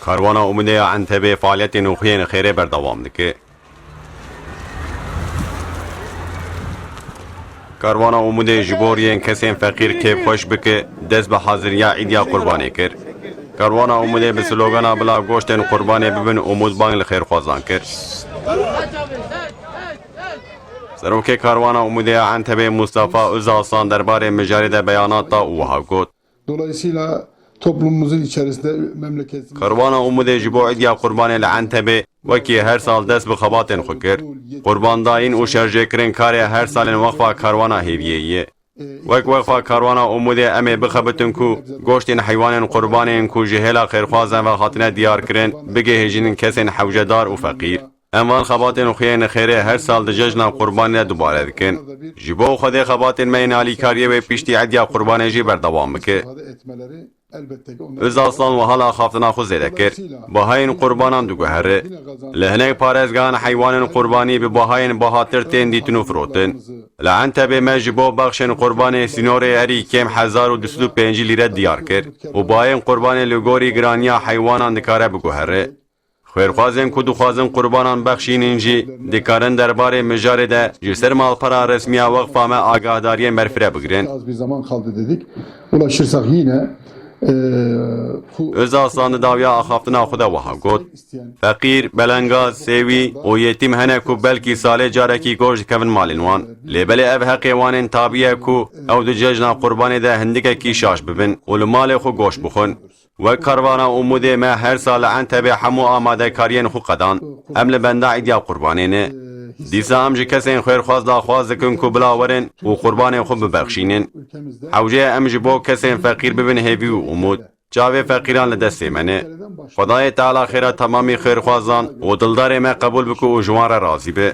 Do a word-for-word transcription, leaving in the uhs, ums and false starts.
Karwana Umudê ya Entebê faaliyetên û xuyên xêrê berdewam dike. Karwana Umudê ji bo riyên kesên feqîr kêfxweş bike, dest bi haziriya Îdiya Qurbanê kir. Karwana Umudê bi slogana "Bila goştên qurbanê bibin Umud" bang li xêrxwazan kir. Serokê Karwana Umudê ya Entebê Mustafa Özaslan derbarê mijarê de beyanat da û wiha got: Dolayısıyla toplumumuzun içerisinde memleketimiz Karwana Umudê ji bo Îdiya Qurbanê li Entebê wekî her sal dest bi xebatên xwe kir. Qurbandayîn û şerjêkirin karê her salên Weqfa Karwana Hêviyê ye. Wek Weqfa Karwana Umudê em ê bixebitin ku goştên heywanên qurbanên ku ji hêla xêrxwazan ve hatine diyarkirin, bigihêjînin kesên hewcedar û feqîr. Em van xebatên xwe yên xêrê her sal di cejna Qurbanê de dubare dikin. Ji bo Xwedê xebatên me yên alîkariyê wê piştî Îdiya Qurbanê jî berdewam bike. Özaslan wiha li axaftina xwe zêde kir: Bahayên qurbanan diguhere. Li hinek parêzgehan heywanên qurbanî bi bahayên bahatir tên dîtin û firotin. Li Entebê me ji bo bexşên qurbanê sînorê herî kêm hezar û du sed û pêncî lîre diyar kir û bahayên qurbanê li gorî giraniya heywanan dikare biguhere. Xêrxwazên ku dixwazin qurbanan bexşînin jî dikarin derbarê mijarê de ji ser malpera resmiya Weqfa me agahdariyên berfireh bigirin. Az bir zaman kaldı dedik. Ulaşırsak yine, e, hu- Özaslan di dawiya axaftina xwe de wiha got: Feqîr, belengaz, sêwî û yetîm hene ku belkî salê carekî goş dikevin malên wan. Lê belê ev heqê wan ên tabî ye ku ew di cejna qurbanê de hindikekî şaş bibin û li malê xwe goş bixwin. Wek Karwana Umudê me her sal li Entebê hemû amadekariyên xwe qedan. Em li benda Îdiya Qurbanê ne. Dîsa em ji kesên xêrxwaz daxwaz dikin ku bila werin û qurbanên xwe bibexşînin. Hewce ye em ji bo kesên feqîr bibin hêvî û umûd. Çavê feqîran li destê me ne. Xwedayê Teala xêra temamî xêrxwazan û dildarê me qebûl bike û ji wan re razî be.